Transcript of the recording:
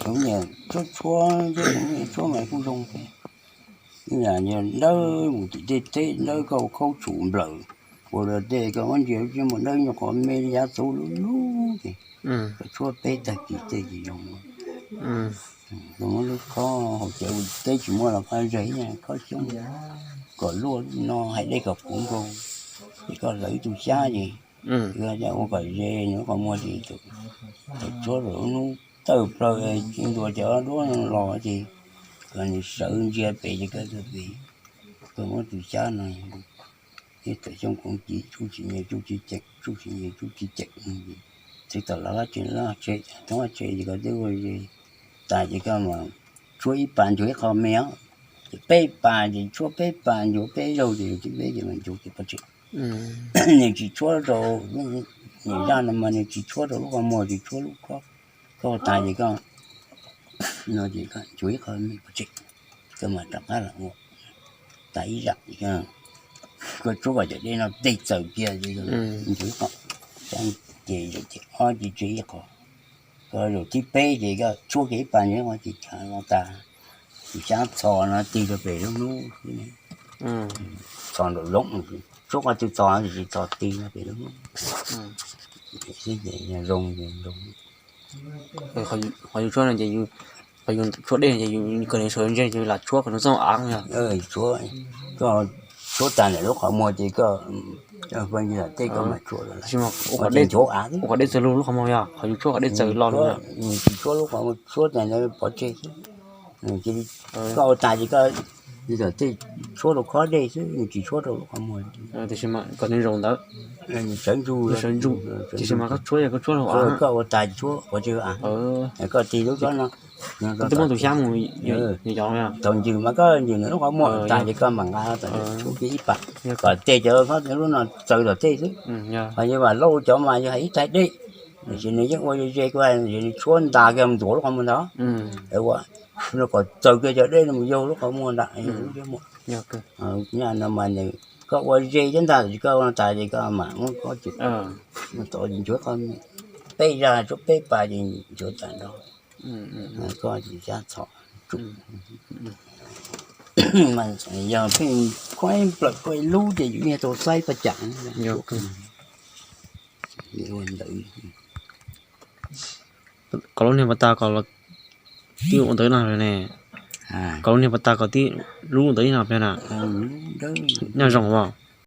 Tsuab tsuab, tsuab mas kuj zoo thiab. Ib yam nyias dawb mus tim tej teb dawb, koj ua khaub tshum nplawm, ua luag tej koj muab ntsia lub tsev muag dawb nyob qhov me li yav txuv lub lub ces koj tshuab peb tag kis tej tsis zoo. Koj muab lub khob hauv tsev ua teb tsis muaj los koj zais khob xyoob kom luaj no hais dej kom puv nkaus, ces koj hlawv ib tug xyab ces ua kom ze nws lub qhov muag ces thaum tshuab rau lub hnub tawm plaws ntua cov duab los ces kom nws sawv ntsia pem ces koj tuaj pem, koj muab tus xyab no, ib tawm xyoob koov ci tsuj tsis nyias tsuj tsis ceem, tsuj tsis nyias tsuj tsis ceem, txhais tawm los lab tsev lab tsev thoob lab tsev ces koj twb ua ze tas ces koj mas tshuab ib pas ncuav ib qho me os, ces peb pas ces tshuab peb pas ncuav peb zaug ces twb peb ces mas ncuav ces pov tseg. Nws tsis tshuab rau, niam zaj no mas nws tsis tshuab rau lub qhov muag, tsis tshuab lub khob, koj ua tas ces koj no ces koj ncuav ib qho me pov tseg, koj mam rov qab los ua tas ib zam ces koj tshuab kom cov dej no teg txaws kiag ces ncuav ib qho, ces zaum thib ob ces tseg ib qho, koj zaum thib peb ces koj tshuab kiag ib pas ncuav ib qho ces tshav los tas, ces xyab txhos no tig rau pem lub hnub xwb, txhos nraum zoov, tshuab qhov twg txhos tsis txhos tig rau pem lub hnub xwb ces zoo zoo. Qhov yus tshuab no ces, qhov yus tshuab dej no ces yus kom nws sawv ntsees ces lam tshuab kom nws txhob av yog. Tshuab, koj tshuab tas ntawm lub qhov muag ces koj, tej koj mam tshuab lawm, ua qhov dej txaws lub qhov muag yog qhov yus tshuab qhov dej txaws los lawm. Tsis tshuab lub qhov muag, tshuab tas ntawd pov tseg xwb. Cia li koj ua tas ces koj, tej tshuab rau khob dej xwb, nws tsis tshuab rau lub qhov muag. Tiam sis mas kom nws zoo ntawd, nws sawv ntsug, tiam sis mas koj tshuab, koj tshuab, koj ua tas tshuab pov tseg, koj tig lub tsob no, twb muab tus xyab mus, thaum ncws mas koj ncws nws lub qhov muag tas ces koj mam nqa tshuab kiag ib pas, kom tej cov khob lub no txaws tom tej xwb. Ho yog vam lauj cov mas yog hais ib taig dej, tiam sis nws yeej ua ze ze, nws tshuab ntas kiag mus ntuav lub qhov muag ntag, ua kom txaws kiag cov dej no mus yaug lub qhov muag ntag. Nyaj no mas nws, koj ua ze thiab ntag, koj ua tas ces koj mam muab khob tsuj, tod ces ncuav qhov, peb zaj tshuab peb pas ces ncuav tas nrho. Koj ces xyab txhos, yog pheej khob ib plawm khob ib lub ces yus yeej tau xaib paj cam. Kom lub niag pas tas kom tib ua ntawd no ne, kom lub niag pas tas kom tib lub ntawd no pliag na, nyaj zoo as.